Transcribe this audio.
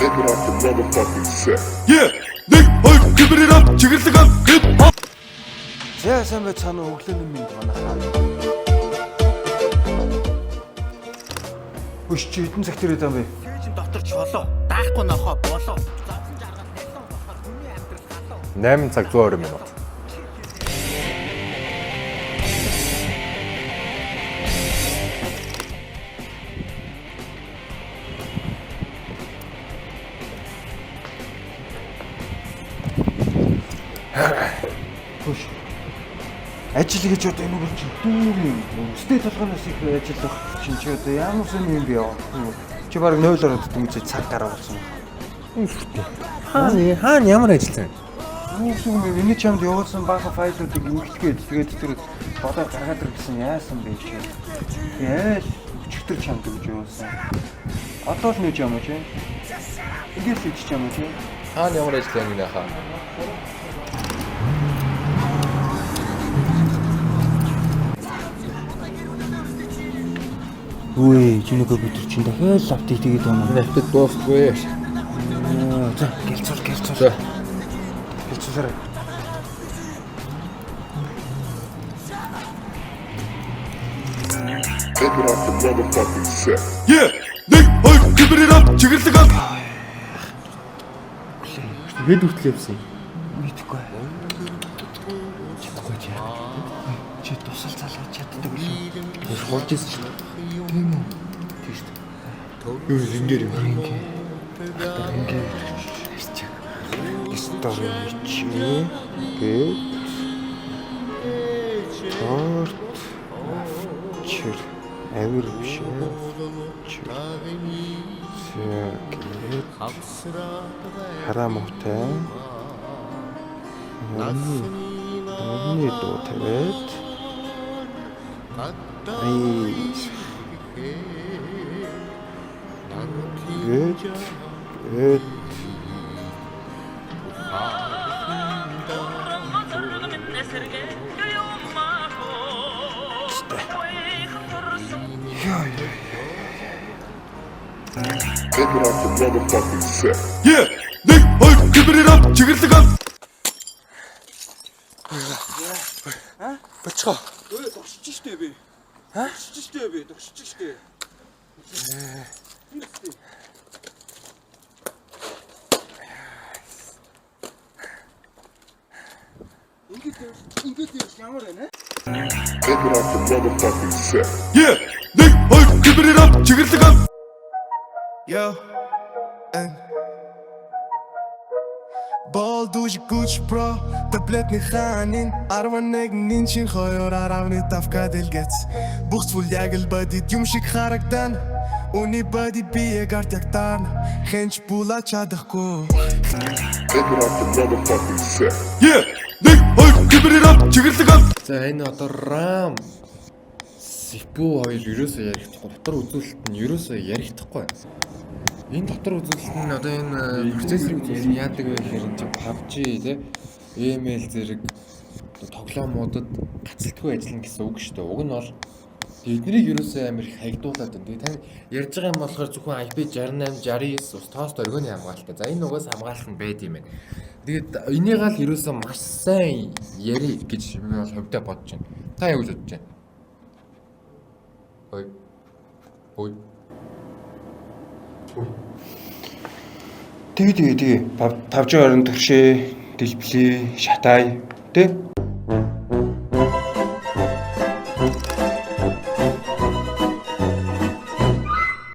Take it off the motherfucking set. Yeah. 1 2 киберап чиглэг хип хоп. За сайн байцгаана уу, өглөөний мэнд манайхаа. Хөш чи хэдэн цагт ирээд байгаа юм бэ? Чин дотор чолоо. Даахгүй нохоо болоо. Зовсон жаргал нэлон болохоор хүний амьдрал халуу. 8 цаг 120 минут. Хөш. Ажил гэж одоо энэ бүр чи дүүр юм. Өстэй толгоноос их ажил байх чинь чи одоо ямар сонь юм бэ яа. Чи баг 0 ороод дөнгөж цаг гаргуулсан. Хаана хаана ямар ажилласан? Юу гэсэн юм бэ? Миний чамд явуулсан баахан файлуудыг ингэтгээд тэгээд тэр бодоо гаргаад ир гэсэн яасан бэ чи? Яал өчигдөр чамд өгж явуулсан. Одоо л нэж юм уу чи? Ингээд л ичж юм уу чи? Хаана ямар ажилласан гинэ хаа? Үгүй, чиний компьютер чинь дахиад л апдейт хийгээд байгаа юм. Нэвтэд дуусгүй. За, гэлцүүл, гэлцүүл. За. Гэлцүүлээрэй. Take it off the motherfucking set. Yeah. 1 2 киберап чиглэг Хэд хүртэл явсан юм? Мэдэхгүй. Чадахгүй чи. Чи тусал залгаж чаддаг үлээ. Хурж ирсэн шүү дээ. Тийм үү? Тийм шүү дээ. Юу зингээр юм. Ингээ. Ахтар ингээ ярьчих. Story чи гээд торт авчир авир биш ээ. Авчир. За гээд хараамуутай. Мөрний дуу тавиад. Ай. Гээд гээд Take it off the motherfucking set. Yeah. 1 2 киберап чиглэг Болчихоо. Өө догшиж штэ би. Ха? Догшиж штэ би, догшиж штэ. Ингээд ингээд ямар байна? Take it off the motherfucking set. Yeah. 1 2 киберап чиглэг Yo, ey. Бол дүүж Gucci Bro таблетны хаанын 11-ийн чин 2.5 к дэлгэц. Бүх зүйл яг л бодит юм шиг харагдан. Үний боди би яг арт яг таарна. Хэнч булаа чадахгүй. Take it off the motherfucking set. Yeah. 1 2 киберап чиглэг За энэ одоо RAM CPU хоёр ерөөсөө ярихдаггүй. Дотор үзүүлэлт нь ерөөсөө ярихдаггүй. Энэ дотор үзүүлэлт нь одоо энэ процессорын үзүүлэлт нь яадаг вэ гэхээр энэ чинь PUBG тий ML зэрэг одоо тоглоомуудад гацалтгүй ажиллана гэсэн үг шүү дээ. Уг нь бол эднийг ерөөсөө амар их хаягдуулаад байна. Тэгээ тань ярьж байгаа юм болохоор зөвхөн IP68 69 ус тост оргионы хамгаалалтай. За энэ угаас хамгаалах нь байд юм байна. Тэгээд энийг л ерөөсөө маш сайн яри гэж би бол хувьдаа бодож байна. Та юу гэж бодож байна? Ой. Ой. Тэгээ тэгээ тэгээ 5 20 төршөө дэлблээ шатай тэ